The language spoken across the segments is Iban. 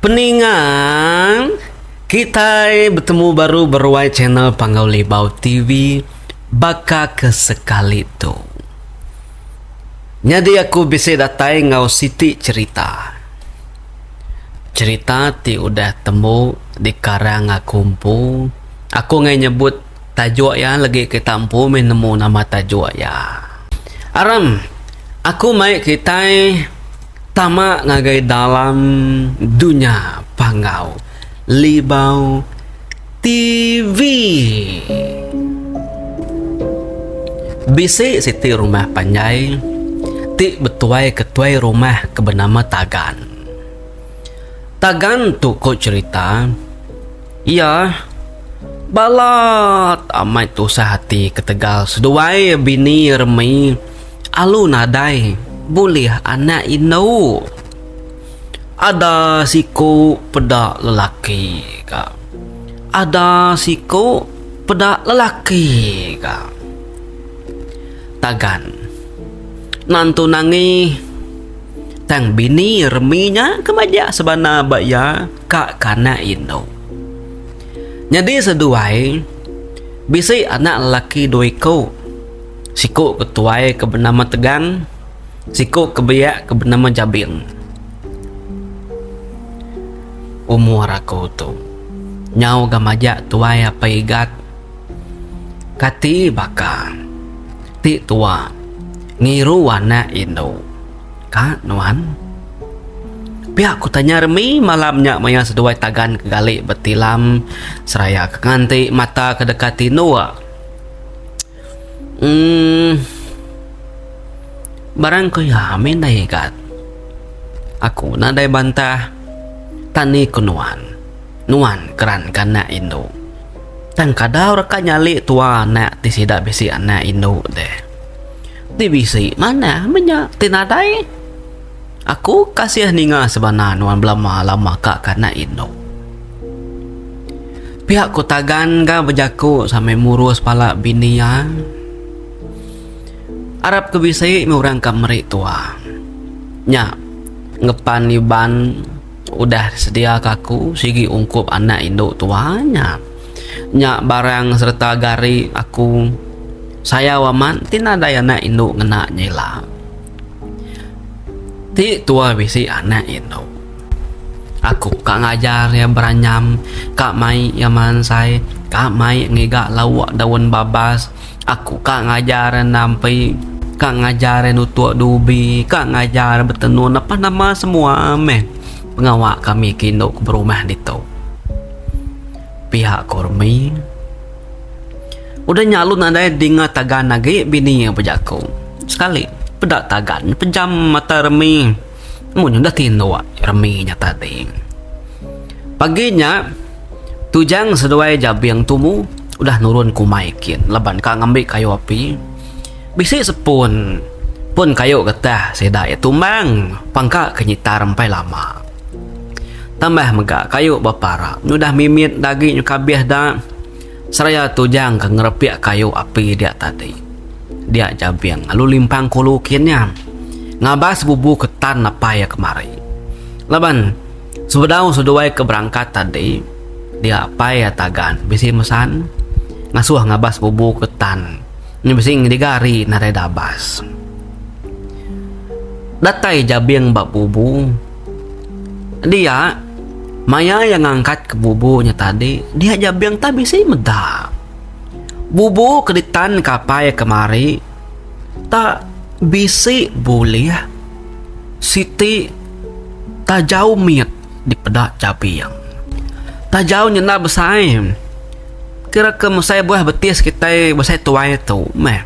Peninga kitai betemu baru beruai channel Panggau Libau TV baka ke sekali tu. Nyadi aku bisi datai enggau siti cherita. Cherita ti udah tembu dikarang aku empu. Aku enggai nyebut tajuk iya lagi kita empu meh nemu nama tajuk iya. Aram aku mai kitai tama ngagai dalam dunya Panggau Libau TV. Bisi siti rumah panjai ti betuai ke tuai rumah ke benama Tagan. Tagan tu ko cherita iya balat amai tusah ati ketegal seduai bini remi alu nadai bulih anak indu. Ada siku peda lelaki ka. Ada siku peda lelaki ka. Tagan. Nantu nangi tang bini remi nya ke majak sebana ba iya ka kanak indu. Nyadi seduai bisi anak lelaki dua iku. Siku ke tuai ke benama Tegang. Siku ke biak ke benama Jabing. Umur aku tu nyau ga majak tuai apai Igat. Kati baka ti tua ngiru anak indu ka nuan? Pia ku tanya remi malam nya maya seduai tagan ke gali betilam seraya ke nganti mata ke deka tinduk. Emm. Barang ku iya mih ndai igat. Aku nadai bantah. Tani ku nuan. Nuan keran ke anak indu. Tang kada orang ka nyali tua anak ti sida bisi anak indu deh. Ti bisi manah meh nya ti nadai. Aku kasih ninga sebana nuan belama lama ka ke anak indu. Pia ku Tagan ga bejaku sambil murus pala bini iya. Arap ke bisi meh orang ka meri tua. Nya ngepan Iban udah sedia ka aku sigi ungkup anak indu tua nya. Nya barang sereta gari aku sayau amat ti nadai anak indu ngena nya ila. Ti tua bisi anak indu. Aku ka ngajar iya beranyam, ka mai iya mansai, ka mai ngiga lauk daun babas. Aku ka ngajar iya nampi, ka ngajar iya nutuk dubi, ka ngajar iya betenun apan nama semua meh pengawa kami ke indu ke berumah ditu. Pia ku Remi. Udah nya lalu nadai dinga Tagan agi bini iya bejaku. Sekali peda Tagan pejam mata Remi mun udah tinduk Remi nya tadi. Pagi nya Tujang seduai Jabing tumu udah nurun ke umai kin laban ka ngambi kayu api. Bisi sepun pun kayu getah sida iya tumbang pangka ke nyitar empai lama. Tambah mega kayu ba para nyudah mimit da agi nyuka abih da seraya tujang ke ngerepik kayu api dia tadi. Dia Jabing lalu limpang kulu kin nya ngabas bubu ke tan apai iya kemari. Laban sebedau seduai ke berangkat tadi dia apai iya Tagan bisi mesan ngasuh ngabas bubu ke tan nya bisi ngiga hari nadai dabas. Datai Jabing ba bubu. Dia, maya iya ngangkatka bubu nya tadi, dia Jabing tak bisi meda. Bubu ke ditanka apai kemari tak bisi bulih siti tajau mit dipeda Jabing. Tajau nya enda besai. Kira ke mesai buah betis kitai besai tuai tu meh.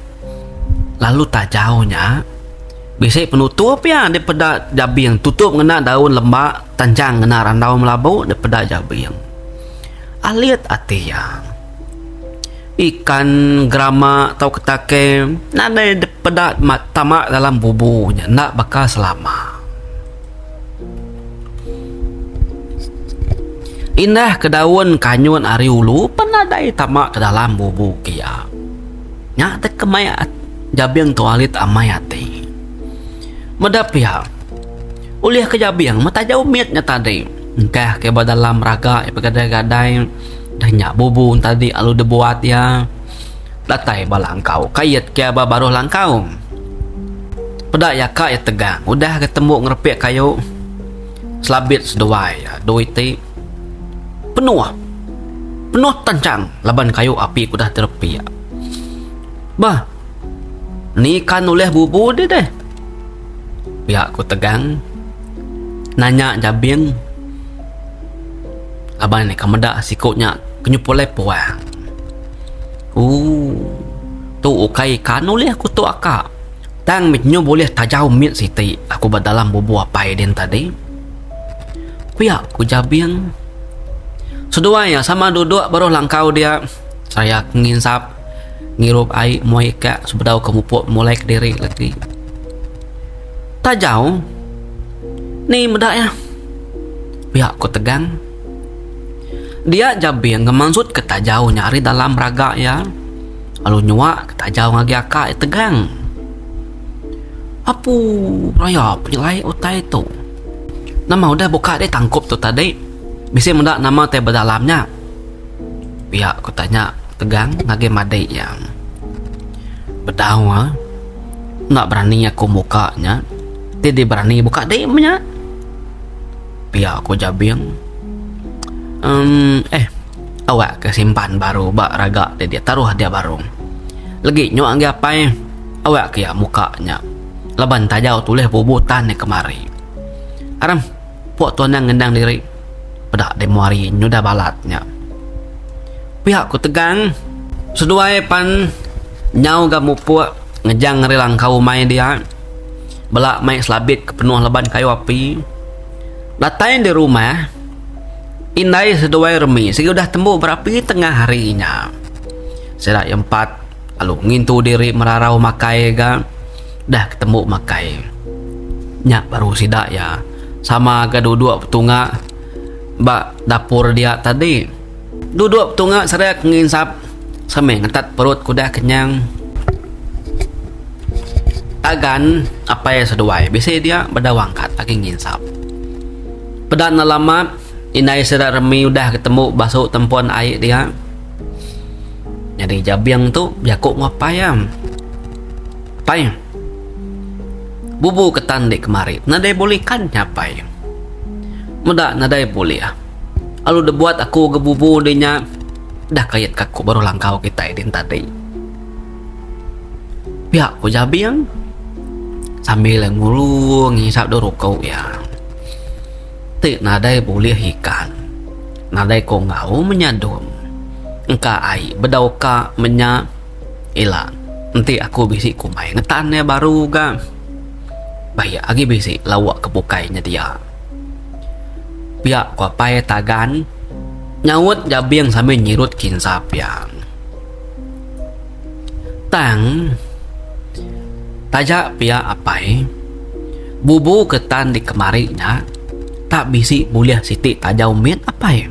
Lalu tajau nya Bisi penutup iya dipeda Jabing tutup ngena daun lemba tanchang ngena randau melabu dipeda Jabing. Alit ati iya. Ikan gerama tauka take nadai dipeda tama dalam bubu nya enda baka selama. Indah ke daun kanyut ari ulu pan nadai tama ke dalam bubu ke iya. Nya te kemai Jabing tu alit amai ati. Meda pia, ulih ke Jabing meh tajau mit nya tadi. Engkah ke ba dalam raga iya begadai-gadai. Dah nya bubu tadi alu dibuat iya. Datai ba langkau kait ke ba baruh langkau. Peda iya ka iya tegang udah ga tembu ngerepik kayu. Selabit seduai iya dua iti penuh. Penuh tanchang laban kayu api ke udah direpik. Bah ni ikan ulih bubu deh deh. Pia ku Tegang nanya Jabing laban ika meda siku nya ke nyepulai puang. Ooh tu ukai ikan ulih ku tu aka tang meh nyu bulih tajau mit siti aku ba dalam bubu apai din tadi. Pia ku Jabing. Seduai iya sama duduk baruh langkau dia seraya ke nginsap. Ngirup ai muai ika sebedau ke mupuk mulai kediri legi. Tajau ni meda iya. Pia ku Tegang. Dia Jabing ngemansut ke tajau nya ari dalam raga iya lalu nyua ke tajau ngagai aka iya Tegang. Apu raya penyelai utai tu. Nama udah buka deh tangkup tu tadi bisi meda nama tai ba dalam nya. Pia ku tanya Tegang ngagai madik iya. Bedau ah. Enda berani aku muka nya. Ti dih berani buka dih meh nya. Pia ku Jabing. Emm eh awak ke simpan baru ba raga ti dia taruh dia baru. Legi nyuk agi apai awak ke iya muka nya. Laban tajau tulih bubu tan iya kemari. Aram. Pok tu anang ngendang diri peda demo hari nyudah balat nya. Pia ku Tegang, seduai pan nyau ga mupuk ngejang ari langkau umai dia bela mai selabit ke penuh laban kayu api. Datai di rumah, indai seduai remi sigi udah tembu berapi tengah hari nya. Sida iya empat lalu ngintu diri merarau makai ga. Dah ketembu makai. Nya baru sida iya sama ga duduk betunga ba dapur dia tadi. Duduk betunga seraya ke nginsap sambil ngetat perut ke udah kenyang. Agan apai seduai bisi dia bedau angkat agi nginsap. Peda enda lama indai sida remi udah ketemu basu tempun ai dia. Nyadi Jabing tu bejaku enggau apai iya. Apai, bubu ketan di kemari nadai bulih ikan nya apai. Meda nadai bulih. Lalu dibuat aku ga bubu di nya dah kait ka aku baru langkau kitai din tadi. Pia ku Jabing sambil ngulung ngisap dua rukuk iya. Ti nadai bulih ikan. Nadai ko enggau menyadum. Engka ai bedau ka menya ila enti aku bisi kumbai ngetan iya baru ga. Baik agi bisi lauk ke bukai nyedia. Pia ku apai Tagan nyaut Jabing sambil nyirut kinsap iya. Tang taja pia apai bubu ke tan di kemari nya tak bisi bulih siti tajau mit apai.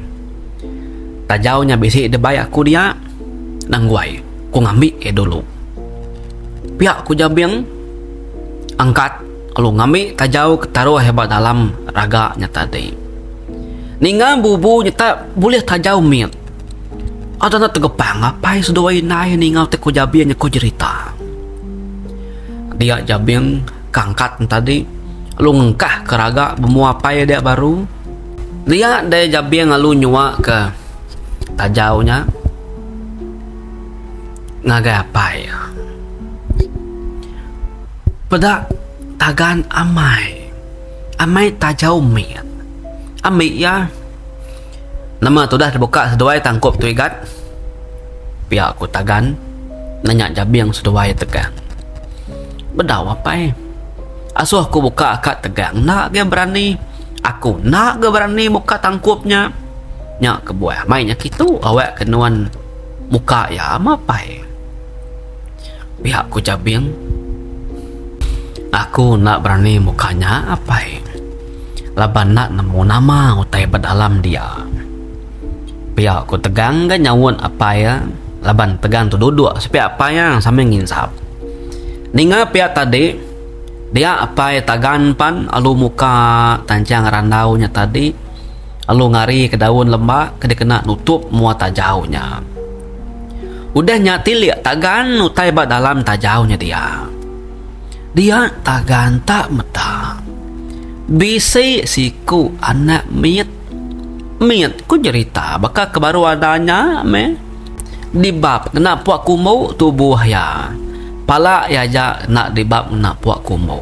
Tajau nya bisi dibai aku dia nangguai ku ngambi iya dulu. Pia ku Jabing angkat lalu ngambi tajau ke taruh iya ba dalam raga nya tadi. Ninga bubu nya tak bulih tajau mit. Ada enda tegepang apai seduai indai ninga utai ku Jabing nya ku jerita. Dia Jabing ke angkat ne tadi lalu ngengkah ke raga bemua apai dia baru. Dia deh Jabing lalu nyua ke tajau nya ngagai apai iya. Peda tagan amai, amai tajau mit. Ambi iya. Nama tudah tebuka seduai tangkup tu igat? Pia ku Tagan nanya Jabing seduai Tegang. Bedau apai. Asuh ku buka ka Tegang enda ga berani. Aku enda ga berani muka tangkup nya. Nya kebuah mai nya kitu awak ke nuan muka iya mah apai. Pia ku Jabing. Aku enda berani muka nya apai. Laban enda nemu nama utai ba dalam dia. Pia ku Tegang ga nyaut apai iya laban Tegang tu duduk sepiak apai iya sambil nginsap. Ninga pia tadi dia apai Tagan pan lalu muka tanchang randau nya tadi. Lalu ngarika daun lembak ke dikena nutup mua tajau nya. Udah nya tilik tagan utai ba dalam tajau nya dia. Dia tagan tak meda. Bisi siku anak mit. Mit ku jerita baka ke baru ada nya meh. Dibap ngena puak kumbu tubuh iya. Pala iya aja enda dibap ngena puak kumbu.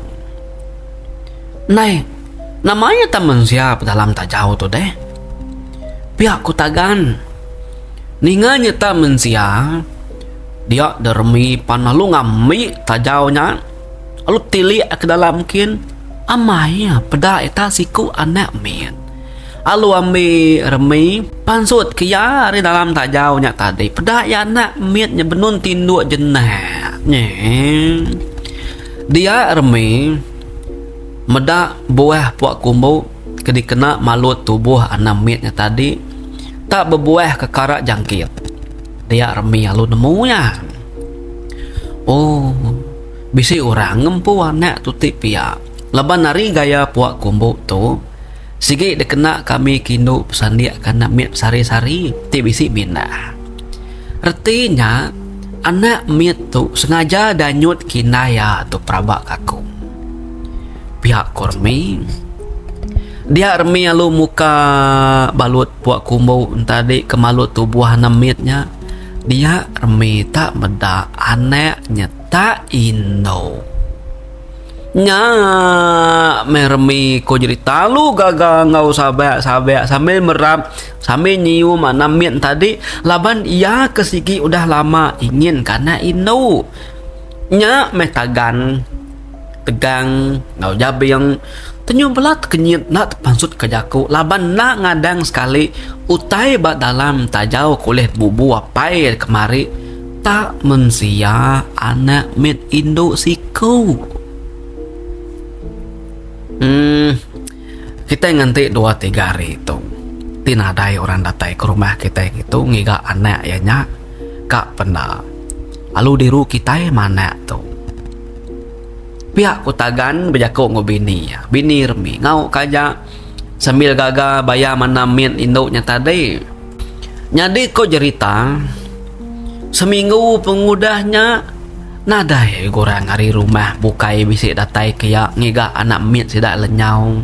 Ndai, nama iya tak mensia dalam tajau tu deh. Pia ku Tagan. Ninga nyeta mensia, dia deremi pan lalu ngambi tajau nya lalu tilik ke dalam kin amai iya peda ita siku anak mit. Lalu ambi remi pansut ke iya ari dalam tajau nya tadi peda iya anak mit nya benung tinduk jenak. Nyeh. Dia remi meda buah pua kumbu ke dikena malut tubuh anak mit nya tadi tak bebuah ke kara jangkit. Dia remi lalu nemu iya. Oh, bisi orang ngempu anak tu ti pia. Laban ari gaya pua kumbu tu, sigi dikena kami ke indu besandik ke anak mit besari-sari ti bisi mindah. Reti nya, anak mit tu sengaja danyut ke indai iya tu peraba ke aku. Pia ko remi. Dia remi alu muka balut pua kumbu entadi ke malut tubuh anak mit nya. Dia remi tak meda anak nya tak indu. Nya meh remi ko jerita alu gaga enggau sabak-sabak sambil merap sambil nyium anak mit entadi laban iya ke sigi udah lama ingin ke anak indu. Nya meh tagan. Tegang enggau Jabing tenyum bela tekenyit enda tepansutka jaku laban enda ngadang sekali utai ba dalam tajau ke ulih bubu apai kemari tak mensia anak mit indu siku. Uhh kitai nganti dua tiga hari tu ti nadai orang datai ke rumah kitai ngitu ngiga anak iya nya ka penda lalu diru kitai manak tu. Pia ku Tagan bejaku enggau bini iya. Bini remi ngau ka aja sambil gaga bayar manah mit indu nya tadi. Nyadi ko jerita, seminggu pengudah nya nadai orang ari rumah bukai bisi datai ke iya ngiga anak mit sida lenyau.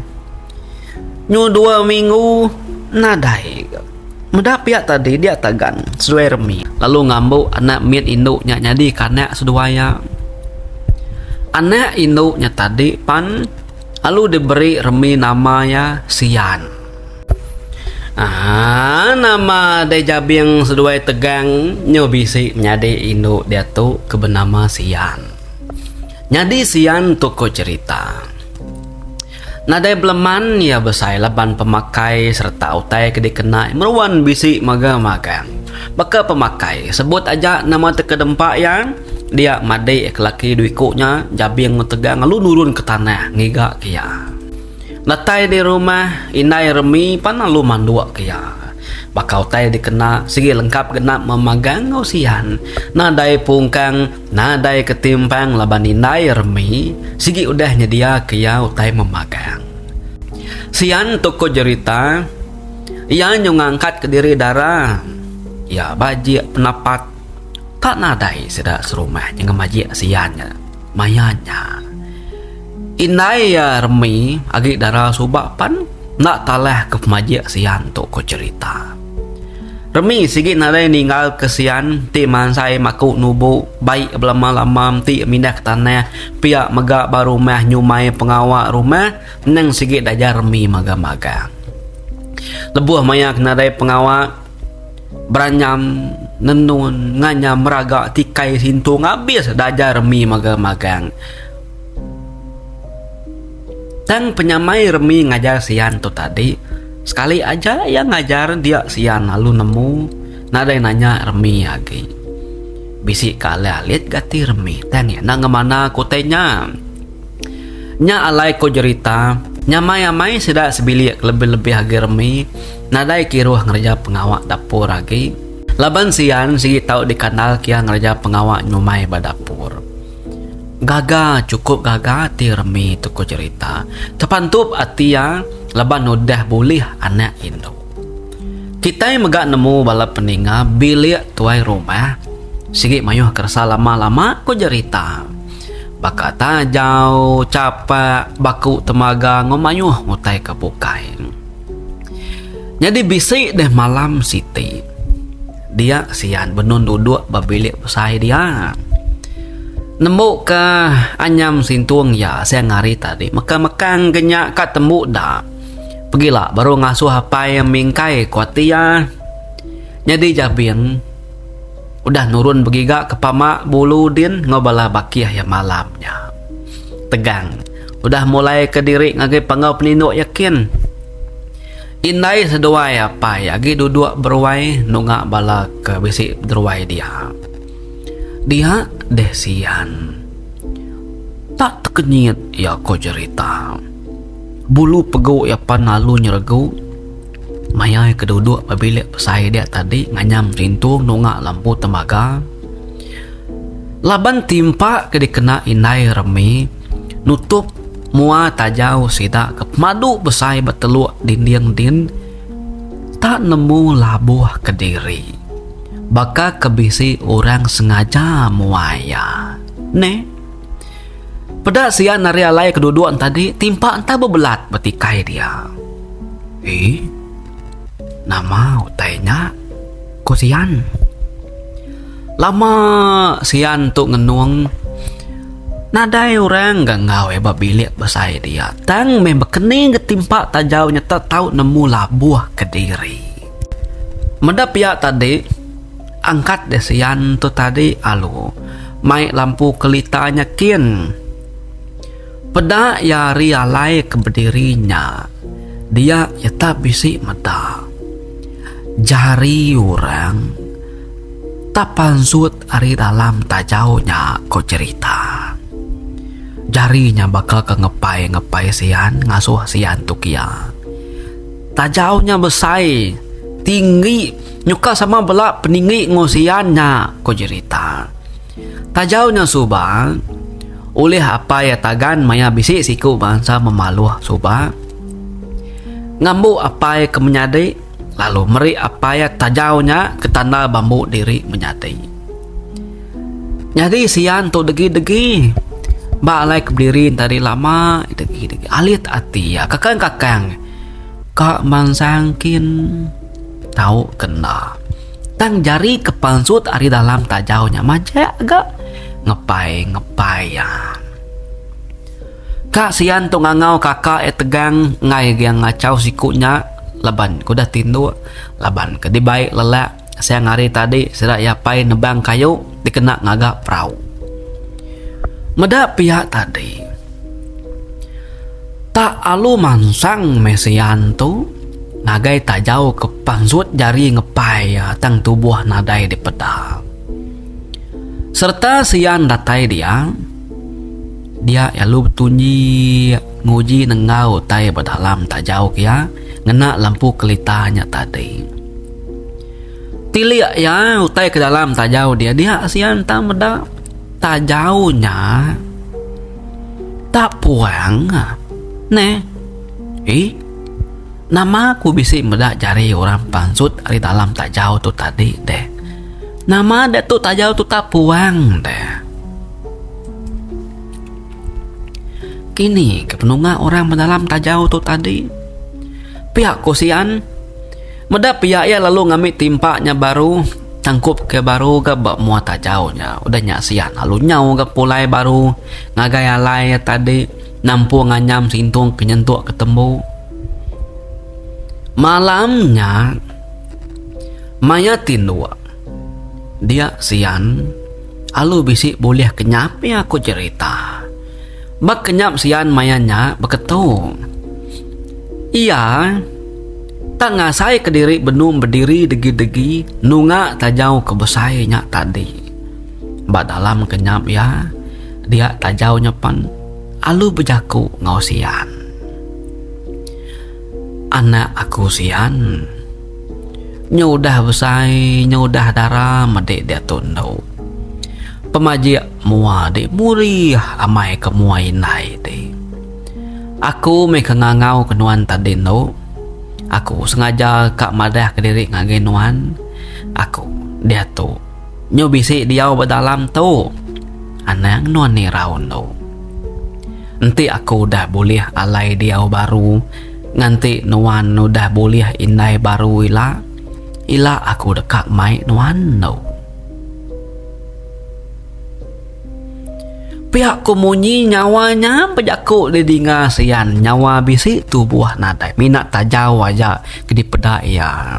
Nyu dua minggu nadai ga. Meda pia tadi dia Tagan seduai remi lalu ngambu anak mit indu nya nyadi ke anak seduai iya. Anak indu nya tadi pan lalu diberi remi nama iya Sian. Aaa nama deh Jabing seduai Tegang nyu bisi menyadi indu diatu ke benama Sian. Nyadi Sian tu ko cherita. Nadai beleman iya besai laban pemakai sereta utai ke dikena meruan bisi mega magang. Baka pemakai, sebut aja nama teka dempa iya, dia madi ke laki dua iku nya jabing enggau tegang lalu nurun ke tanah ngiga ke iya. Datai di rumah, indai remi pan lalu manduk ke iya. Baka utai dikena sigi lengkap genap memagang enggau sian. Nadai pungkang. Nadai ketimpang laban indai remi sigi udah nyediaka iya utai memagang. Sian tu ko jerita, iya nyu ngangkatka diri dara. Iya bajik penapat tak nadai sida serumah nya ngemajik sian nya maya nya. Indai iya remi agi dara suba pan enda talah ke pemajik sian tu ko jerita. Remi sigi nadai ninggal ke sian ti mansai maku nubu baik belama-lama enti mindah ke tanah pia mega ba rumah nyumai pengawa rumah neng sigi dajar remi magang-magang. Lebuh maya ke nadai pengawa beranyam nenun nganyam meraga tikai sintung abis dajar remi magang-magang. Tang penyamai remi ngajar sian tu tadi, sekali aja iya ngajar dia sian lalu nemu nadai nanya remi agi. Bisi ke alai alit ga ti remi tang iya enda ngemana ke utai nya. Nya alai ko jerita, nyamai amai sida sebilik lebih-lebih agi remi nadai kiruh ngereja pengawa dapur agi laban sian sigi tau dikandal ke iya ngereja pengawa nyumai ba dapur. Gaga chukup gaga ati remi tu ko jerita. Tepantup ati iya laban udah bulih anak indu. Kitai mega nemu bala peninga bilik tuai rumah sigi mayuh keresa lama-lama ku jerita. Baka tajau, chapak, baku temaga enggau mayuh utai ke bukai. Nyadi bisi deh malam siti dia sian benung duduk ba bilik besai dia. Nembu ka anyam sintung iya siang hari tadi mekang-mekang ke nya ka tembu da. Pegila baru ngasuh apai iya mingkai ku ati iya. Nyadi Jabing udah nurun begiga ke pama bulu din enggau bala bakih iya malam nya. Tegang udah mulai ke diri ngagai panggau peninduk iya kin. Indai seduai apai agi duduk beruai nunga bala ke bisi beruai dia. Dia deh sian. Tak tekenyit iya ko jerita. Bulu pegu iya pan lalu nyeregu maya iya ke duduk ba bilik besai dia tadi nganyam rintung nunga lampu temaga. Laban timpa ke dikena indai remi nutup mua tajau sida ke pemadu besai ba teluk dinding din tak nemu labuh kediri baka ke bisi orang sengaja muai iya. Neh. Peda sian ari alai ke duduk tadi timpa enta bebelat betikai dia. Eh, nama utai nya? Ku sian. Lama sian tu ngenung nadai orang ga enggau iya ba bilik besai dia. Tang meh bekening ke timpa tajau nya tau nemu labuh kediri. Meda pia tadi. Angkat deh sian tu tadi alu mai lampu kelita nya kin. Peda iya ari alai ke bediri nya dia iya tak bisi meda jari orang tak pansut ari dalam tajau nya ko cherita. Jari nya baka ke ngepai-ngepai sian ngasuh sian tu kia. Tajau nya besai, tinggi, nyuka sama bela peninggi enggau sian nya, ku jerita. Tajau nya suba, ulih apai iya tagan maya bisi siku bansa memaluh suba. Ngambu apai ke menyadi lalu meri apai iya tajau nya ke tanda bambu diri menyadi. Nyadi sian tu degi-degi ba alai ke bediri tadi lama degi-degi alit ati iya kakang-kakang ka mansang kin tau ke enda. Tang jari ke pansut ari dalam tajau nya majak ga ngepai-ngepai iya. Ka sian tu ngangau kaka iya tegang enggai agi ngachau siku nya laban ke udah tinduk laban ke dibai lelak. Siang hari tadi sida iya apai nebang kayu dikena ngaga perau. Meda pia tadi, tak alu mansang meh sian tu ngagai tajau ke pansut jari ngepai iya tang tubuh nadai dipeda. Sereta sian datai dia, dia lalu betunji nguji nenggau utai ba dalam tajau ke iya ngena lampu kelita nya tadi. Tilik iya utai ke dalam tajau dia dia sia enta meda tajau nya tak puang neh. Ih nama ku bisi meda jari orang pansut ari dalam tajau tu tadi deh. Nama deh tu tajau tu tak puang deh. Kini ke penunga orang ba dalam tajau tu tadi. Pia ku Sian. Meda pia iya lalu ngambi timpa nya baru tangkup ke baru ga ba mua tajau nya. Udah nya Sian lalu nyau ga pulai baru ngagai alai iya tadi nampung anyam sintung ke nyentuk ke tembu. Malam nya maya tinduk dia Sian. Alu bisi bulih kenyap iya ku jerita. Ba kenyap sian maya nya beketu. Iya tak ngasai kediri benung bediri degi-degi nunga tajau ke besai nya tadi. Ba dalam kenyap iya dia tajau nya pan alu bejaku enggau sian. Anak aku sian. Nya udah besai, nya udah dara medi diatu endu. Pemajik mua di murih amai ke mua indai ti. Aku meh ke ngangau ke nuan tadi endu. Aku sengaja ka madah kediri ngagai nuan. Aku diatu nyu bisi diau ba dalam tu. Anang nuan irau endu. Enti aku udah bulih alai diau baru nganti nuan udah bulih indai baru ila, ila aku deka mai nuan endu. Pia ku munyi nyawa nya bejaku didinga sian nyawa bisi tubuh nadai mina tajau aja ke dipeda iya.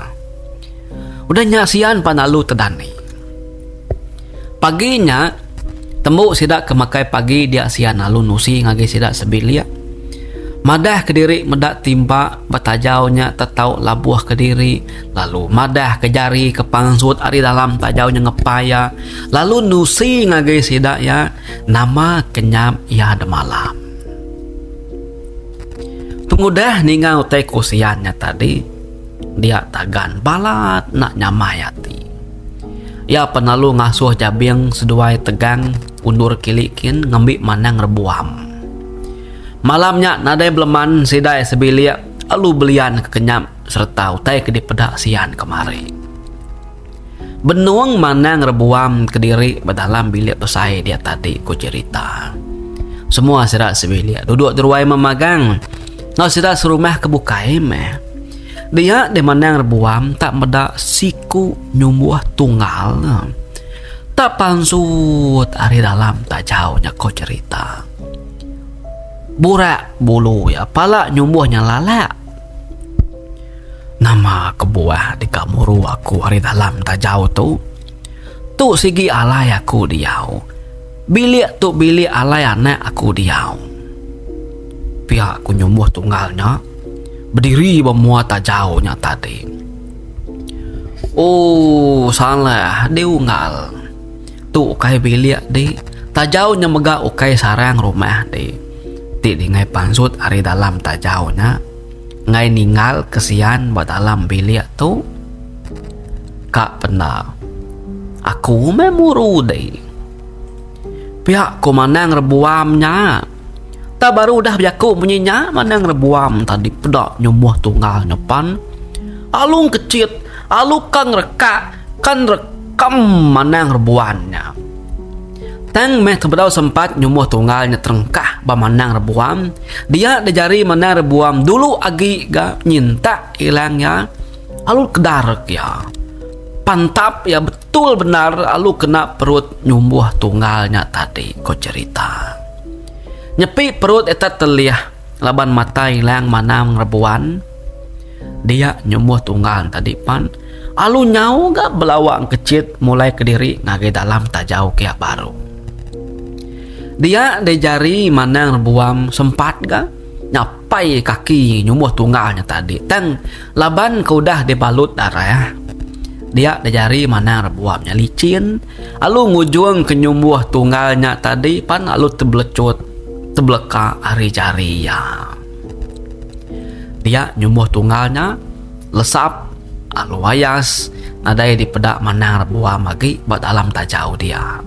Udah nya sian pan lalu tedani. Pagi nya tembu sida ke makai pagi dia sian lalu nusi ngagai sida sebilik madah kediri meda timpa ba tajau nya tetau labuh kediri lalu madah ke jari ke pansut ari dalam tajau nya ngepai iya lalu nusi ngagai sida iya nama kenyap iya demalam. Pengudah ninga utai ku sian nya tadi dia tagan balat enda nyamai ati. Iya penalu ngasuh jabing seduai tegang undur kili kin ngambi manang rebuam. Malam nya nadai beleman sida sebilik lalu belian ke kenyap sereta utai ke dipeda sian kemari. Benung manang rebuam kediri ba dalam bilik besai dia tadi ku cherita. Semua sida sebilik duduk deruai memagang enggau sida serumah ke bukai meh. Dia deh manang rebuam tak meda siku nyumbuh tunggal tak pansut ari dalam tajau nya ko cherita. Burak bulu iya pala nyumbuh nya lalak. Nama kebuah deka muru aku ari dalam tajau tu? Tu sigi alai aku diau. Bilik tu bilik alai anak aku diau. Pia ku nyumbuh tunggal nya bediri ba mua tajau nya tadi. Ooh salah di unggal. Tu ukai bilik di tajau nya mega ukai sarang rumah di. Ti dingai pansut ari dalam tajau nya enggai ninggal kesian ba dalam bilik tu. Ka penda aku meh muru di. Pia ku Manang Rebuam nya. Tak baru udah bejaku munyi nya Manang Rebuam tadi peda nyumuh tunggal nyepan. Alung kechit, alu ka ngerekak, ka nerekam Manang Rebuan nya. Tang meh tebedau sempat nyumuh tunggal nya terengkah ba Manang Rebuam, dia da jari Manang Rebuam dulu agi ga nyintak ilang iya alu kedar ke iya. Pantap iya betul bendar alu kena perut nyumbuh tunggal nya tadi, ko cherita. Nyepi perut eta telih laban mata ilang manang rebuan dia nyumbuh tunggal tadi pan alu nyau ga belawa engkechit mulai kediri ngagai dalam tajau kia baru. Dia deh jari manang rebuam sempat ga nyapai kaki nyumbuh tunggal nya tadi tang laban ke udah dibalut darah dia deh jari manang rebuam nya licin. Alu ngujung ke nyumbuh tunggal nya tadi pan alu tebelecut tebeleka ari jari iya. Dia nyumbuh tunggal nya lesap alu ayas nadai dipeda manang rebuam agi ba dalam tajau dia.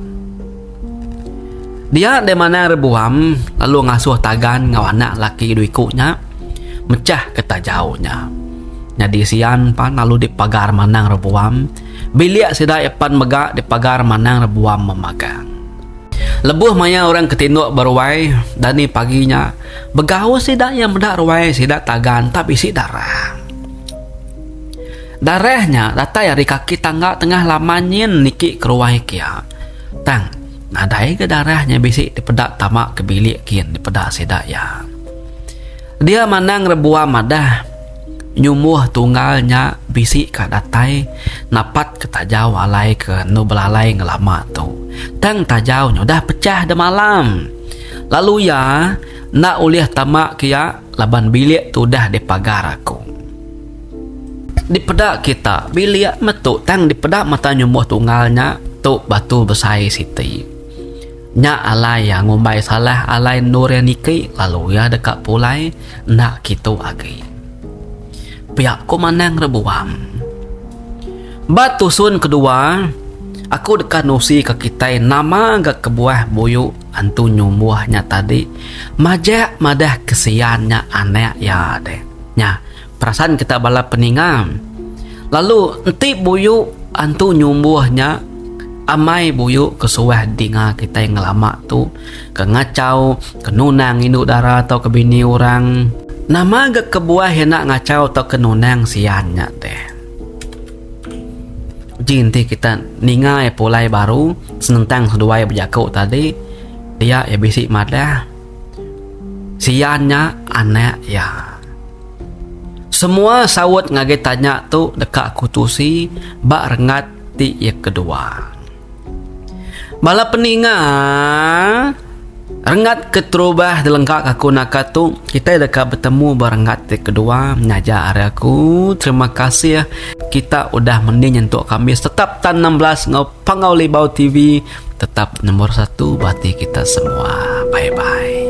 Dia deh manang rebuam lalu ngasuh tagan enggau anak laki dua iku nya mechah ke tajau nya. Nyadi sian pan lalu dipagar manang rebuam. Bilik sida iya pan mega dipagar manang rebuam memagang. Lebuh maya orang ke tinduk ba ruai dani pagi nya, begau sida iya meda ruai sida tagan tak bisi darah. Darah nya datai ari kaki tangga tengah laman nyin niki ke ruai kia. Tang nadai ga darah nya bisi dipeda tama ke bilik kin dipeda sida iya. Dia manang rebuam madah. Nyumbuh tunggal nya bisi ka datai napat ke tajau alai ke endu belalai ngelama tu. Tang tajau nya udah pechah demalam. Lalu iya enda ulih tama ke iya laban bilik tu udah dipagar aku. Dipeda kita bilik meh tu tang dipeda mata nyumbuh tunggal nya tu batu besai siti. Nya alai iya ngumbai salah alai endur iya niki lalu iya deka pulai enda kitu agi. Pia ku Manang Rebuam. Ba tusun kedua, aku deka nusi ke kitai nama ga kebuah buyu antu nyumbuh nya tadi majak madah kesian nya anak iya deh. Nya. Perasan kita bala peninga. Lalu enti buyu antu nyumbuh nya amai buyu ke suah dinga kitai ngelama tu ke ngachau ke nunang indu dara tauka bini orang. Nama ga kebuah iya enda ngachau tauka nunang sian nya deh. Uji enti kita ninga iya pulai baru senentang seduai bejaku tadi dia iya bisi madah sian nya anak iya. Semua saut ngagai tanya tu deka aku tusi ba renggat ti iya kedua. Bala peninga, renggat keterubah dilengka aku naka tu, kitai deka betemu ba renggat ti kedua nyaja ari aku. Terima kasih kita udah mending nyentuk kami tetap tan 16 enggau Panggau Libau TV tetap nombor satu ba ati kita semua. Bye bye.